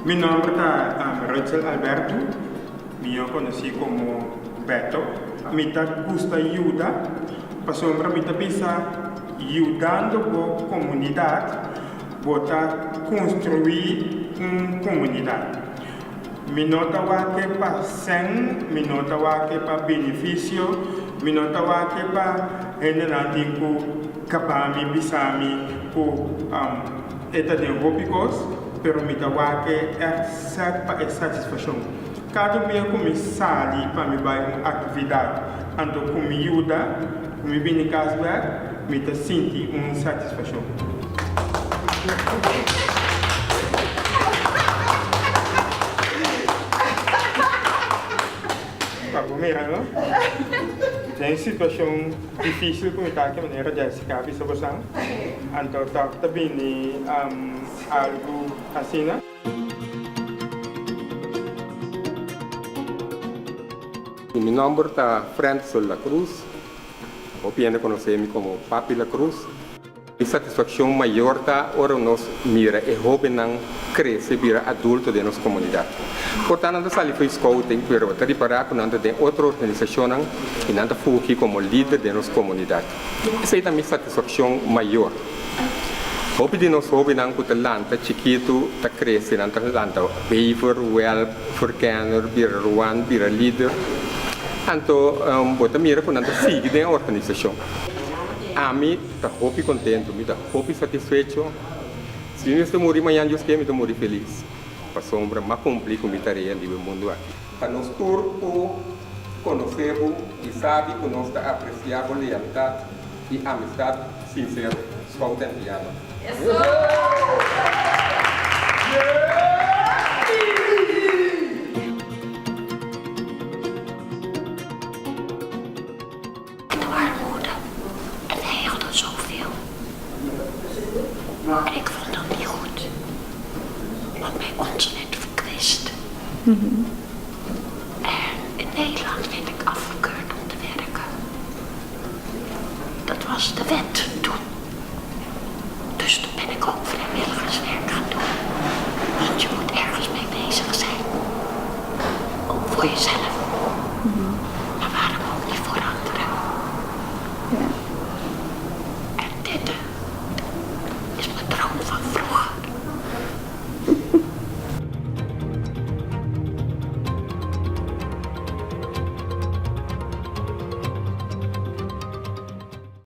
Mi nòmber ta Rudsel Alberto, mihó konosí komo Beto. Mi ta gusta yuda pasobra mi ta bisa yudando bo komunidat bo ta konstruí un komunidat. Mi no ta wak pa sèn, mi no ta wak pa benefisio, mi no ta wak pa hendenan tin ku kaba mi, bisa mi ku e ta den hopi kos, pero mi ta wak ègt sèt pa e satisfashon. Kada bia ku mi sali pa mi bai un aktividat, anto ku mi yuda, ku mi bini kas bèk, mi ta sinti un satisfashon. Pa bo mira no, den situashon difísil ku mi ta aki, manera Jessica a bisa bosan, anto tòg ta bini algu asina. Mi nomber ta Frensel La Cruz, hopi hende konosé mi komo Papi La Cruz. Mi satisfakshon mayor ta ora nos mira e hóbennan krese bira adulto den nos komunidat. Por ta nan ta sali for scouting, pero bo ta ripará ku nan ta den otro organisashonnan i nan ta fungi komo lider den nos komunidat. Esei ta mi satisfakshon mayor. Hopi di nos hóbennan ku ta lanta chikitu ta krese, nan ta lanta bever, wèlp, verkenner, bira ruan, bira lider. Anto bo ta mira ku nan ta sigui den e organisashon. Ami ta hopi kontentu, mi ta hopi satisfecho. Si mi mester muri mañan, Dios ke, mi ta muri felis, pasobra m'a kumpli ku mi tarea riba e mundu aki. Pa nos tur ku konosé bo i sabi ku nos ta apresiá bo lealtat i amistat sinsero. Scout Antiano. En de armoede. En wij hadden zoveel. En ik vond dat niet goed. Want bij ons werd verkwist. En in Nederland werd ik afgekeurd om te werken. Dat was de wet toen. Dus toen ben ik ook vrijwilligerswerk gaan doen. Want je moet ergens mee bezig zijn. Ook voor jezelf.